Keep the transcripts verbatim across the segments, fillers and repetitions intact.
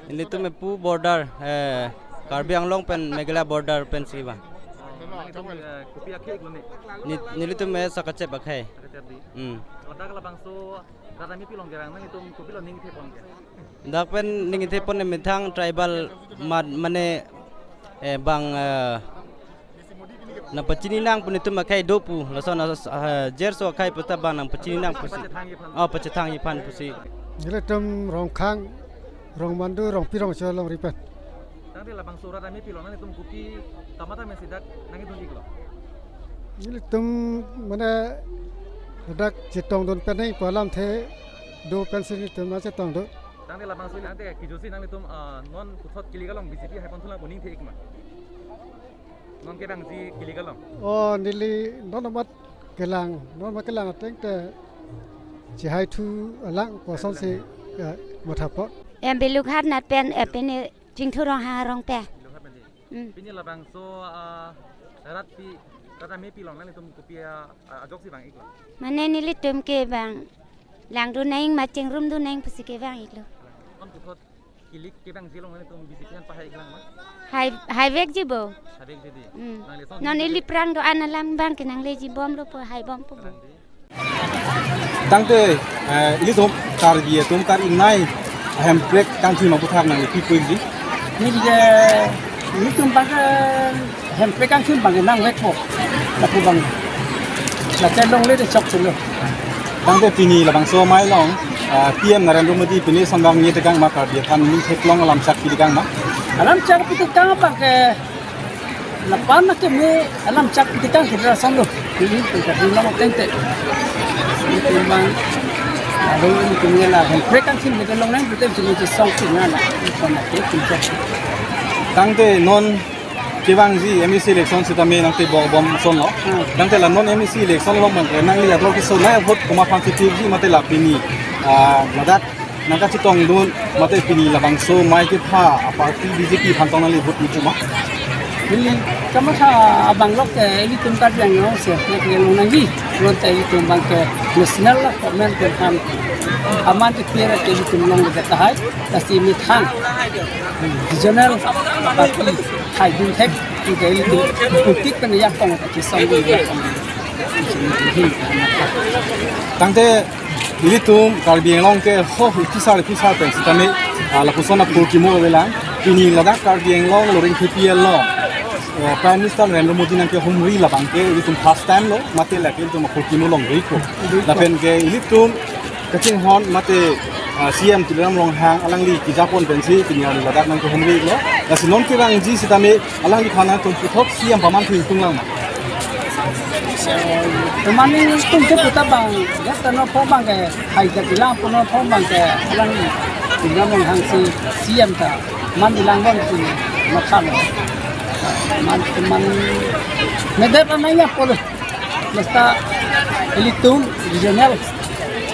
Nelitum epu border, eh, Karbi Anglong pen Meghalaya border pensi vang. Nanglitum, eh, kopi akhei lo ne? Ni-, nelitum, eh, Sakachep akhei. Sakachep di. Hmm. Ladak labangso rat amepi along kevang nanglitum kopilo ning thepon ke? Dak pen ning thepon ne methang tribal mat mane, eh, bang, eh, nangpachini nang pu netum akhei do pu, lason as-, ah, jerso akhei puta bang nangpachini nang pusi. Oh, pachethangji aphan pusi. Nelitum Rongkhang, Rongmandu, Rongpi Rongcho alongri pen. Tangte labangso rat amepi along nanglitum kopi kamatha pensi dak nangkedun-iklo? Nelitum mane dak chetongdun pen nangpo alamthe do pensi nelitum nangchetongdun. Tangte labangso tangte kijutsi nanglitum, ah, non puthot kilik along B J P haipon thulang pu ning the-ik ma? Non kevangji kilik along. Oh, neli non amat kelang, non amat kelang ateng te chihai thu alang kosonsi, ya, mathapot. Em Belughat nat pen, eh, pini Chingthu Ronghang arong pen. Belughat pen di. Hmm. Pini labangso, ah, rat pi, rat amepi along nanglitum kopi, ah, ajoksi vang-iklo? Mane nelitum ke bang langdun nang ma chingrumdun nang pusi kevang-iklo. Non puthot kilik kevangji along nanglitum B J P aphan pahai-iklang ma? Hai, haivekji bo. Haivekji di. Hmm. Nangli son non di ili prang do-an alam bang ke nangleji bomlo po, hai bompo bo. Kalang di. Tangte, eh, ilitum Karbi atum kar-ingnei hemprek kangthim aputhak nangli pi puji? Neli ke, nelitum bang ke hemprek kangthim bang ke nangvekpo. Lapu bang. Lache longle de chokche lo. Tangte pini labangso amei along, ah, P M Narendra Modi pini songgang ni tekang ma Karbi aphan ning theklong alam chak pi tekang ma? Alam chak pi tekang bang ke lapu-an ke me alam chak pi tekang ke rasa lo. Ini pun ke bilang tengte. Ini pun bang. Lalu ini pun la hemprek kangthim ke longnang pute pun ke song pun na. Ini pun ke pun chok. Tangte non kevangji M A C election sitame nangtebok bom ason lo. Hmm. Tangte la non M A C election along bang ke nangli ador kesonei vote komat aphan si piji mate la pini, ah, ladak nangkachetongdun mate pini labangso amei kepha a-party B J P aphan tong nangli vote muchuma? Neli kamatha abang lok ke ilitum Karbi Anglong si ke longnangji. Lonte ilitum bang ke national government ke aphan aman ke pira ke ilitum longle tahai. Lasi methang regional party haidun thek, ike ilitum politik pen ya kong, ike song ya kong. Tangte ilitum Karbi Anglong ke ho phisar phisar pen sitame, ah, lapuson aphurkimo avelang. Pini ladak Karbi Anglong Loringthepi along, eh, Prime Minister Narendra Modi nangkehumri labang ke ilitum first time lo, mate lake ilitum aphurkimo longri ko. Lapen ke ilitum kachinghon mate, ah, C M Tuliram Ronghang alangli kejapon pensi pini arni ladak nangkehumri lo. Lasi non kevangji sitame alangliphan nangtum puthot C M paman thu ingtung lang ma? Paman ingtung ke puta bang, ya tano po bang ke, hai ke bilang puno po bang ke, alang Tuliram Ronghang si C M ta, man bilang bang si, makan. Man, man, medet ananya polo. Mesta ilitum regional.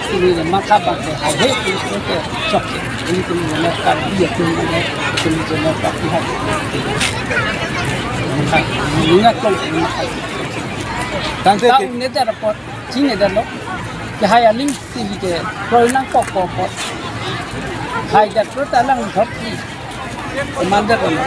Sini le matha bang ke hai he, ilitum ke chok ke. Ilitum le matha dia tum le, ilitum le matha di hai. Matha, ninga kong, matha. Tangte ta te- une dar apot, chine dar lo. Ke hai aling sini ke, kroi nangkok kok apot. Hai dar pro ta lang thot ki. Commander kono.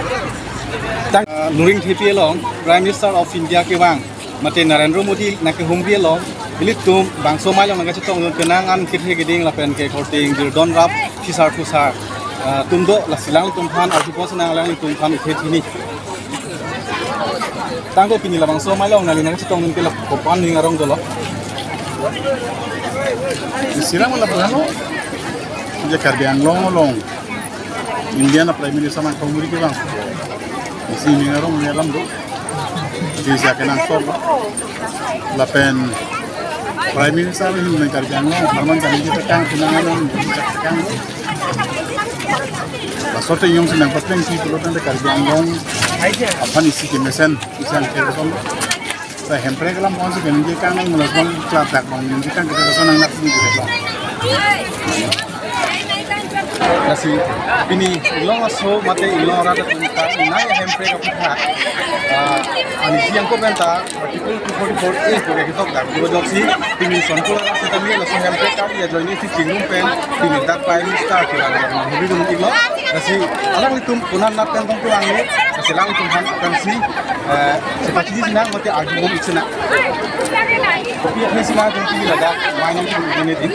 Tang, ah, Loringthepi along Prime Minister of India kevang mate Narendra Modi nangkehumri along ilitum bangso amei along nangkachetongdun penang an kethe keding lapen ke korte ingjir don rap phisar thusar, ah, atum do, lasi alanglitum aphan arjupo sinang alanglitum aphan ithe thini. Tangte pini labangso amei along nangli nangkachetongdun ke la kopi aning arong dolo? Isi alam lapu-an lo. Je Karbi Anglong along India a-Prime Minister nangkehumri kevang. Isi aning arong alam do. Isi isi akenangsot lo. Lapen Prime Minister ahin nang Karbi Anglong, apharman kami kita kang, pinanganan, kita kang. Laso ateng jongsi nangpaplengsi pulo tangte Karbi Anglong aphan isi kemesen, isi angkherson. Sa hemprek alam konsi keningje kang nang mulas bang klap dak bang ningje kang kita laso nang nak ningje bang. Lasi pini ilong aso mate ilong arat atum ta ingnei hemprek aputhak, ah, Isi angko pen ta Article two forty-four A pu ketok dak. Iwa jok si pini Songkur arat setame laso Hemprek kali ajoine si chingrum pen pini dak Prime Minister kelang nang huri dun iklo. Lasi alanglitum konat nat pen tong tulang ni, lasi alangtum aphan aphrangsi, eh, sepachi sinang mate arjubom ik sinang. Kopi aphan sinang tong pini ladak main ini di.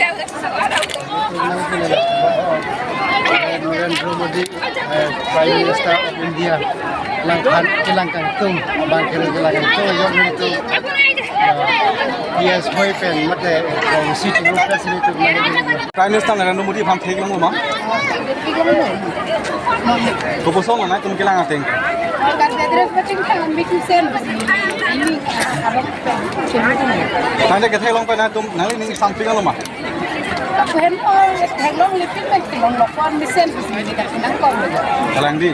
Narendra Modi, eh, Prime Minister of India, langkhan kelang kangtung, bang kelang kelang kangtung, yong itu, eh, P S Hoi pen, mate, eh, si chulu pen sini tu. Prime Minister Narendra Modi aphan theklonglo ma? Kopuson nangtum kelang ateng. Tangte ketheklong pen nangtum, nangning samplinglo ma? Aku hem, oh, theklongle pin pen theklonglo, pon mesen bisi mini dak nang kom. Kalang di.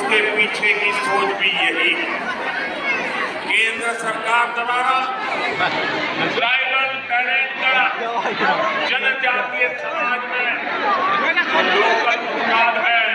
उसके पीछे की सोच भी यही। केंद्र सरकार द्वारा tribal talent का जनजातीय समाज में लोकल उत्पाद है।